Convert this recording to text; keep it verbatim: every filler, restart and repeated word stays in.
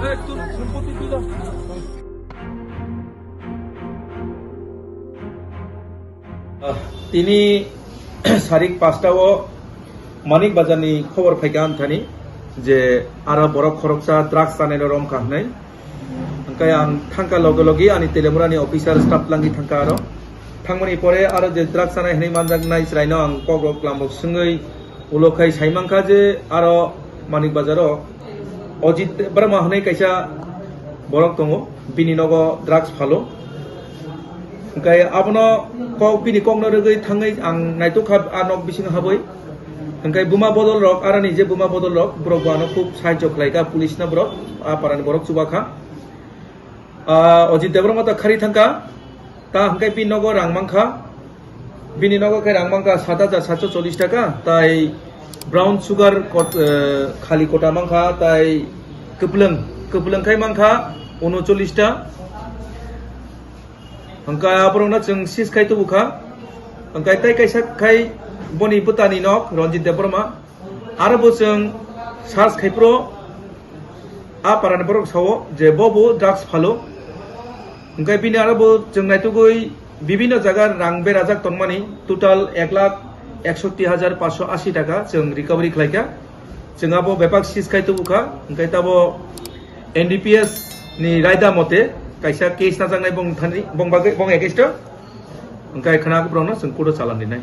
Tini sarik pasta o Manik Bazar ni khobor phaikha ang thani je aro borok khoroksa drugs chanai no romkha hwnwi. Hwnkhe ang thangkha loge loge ani Telemura ni officer staff langwi thangkha aro. Thangmani pore aro je drugs chanai hwnwi manjaknai chwraino ang kok rok lamrok swngwi ulo khai saimankha je aro Manik Bazar o Ojit Debbarma hwnwi kaisa borok tongo, bini nogo drugs phalo. Hwnkhe abono kok, bini kokno rwgwi thangwi ang naitokha a nok bisingo habwi. Hwnkhe buma bodol rok, aroni je buma bodol rok, borok bo ano khub sahajyo khlaikha, police no borok, a parani borok chubakha. Ah, Ojit Debbarma ta khari thangkha, ta hwnkhe bini nogo rang mankha, bini nogo khe rang mankha sat hajar satso chollish taka, tai brown sugar kot-, eh, khali kota mankha, tai kwplwng, kwplwng khai mankha unocholish ta. Hwnkhe aborokno chwng seize khai tubukha. Hwnkhe tai kaisa khai boni bwtani nok Ranjit Debbarma. Aro bo chwng search khai phuru a parani borok sao je bo bo drugs phalo. Hwnkhe bini aro bo chwng naitugwi bibinno jaga rang berajak tongmani total ek lakh eksoti hajar paanso ashi taka chwng recovery khlaikha. Chwng abo bebak seize khai tubukha. Hwnkhe tabo N D P S ni raida mote kaisa case najaknai bong thani, bong bagwi, bong against o. Hwnkhe khwna borokno chwng court o chalan rinai.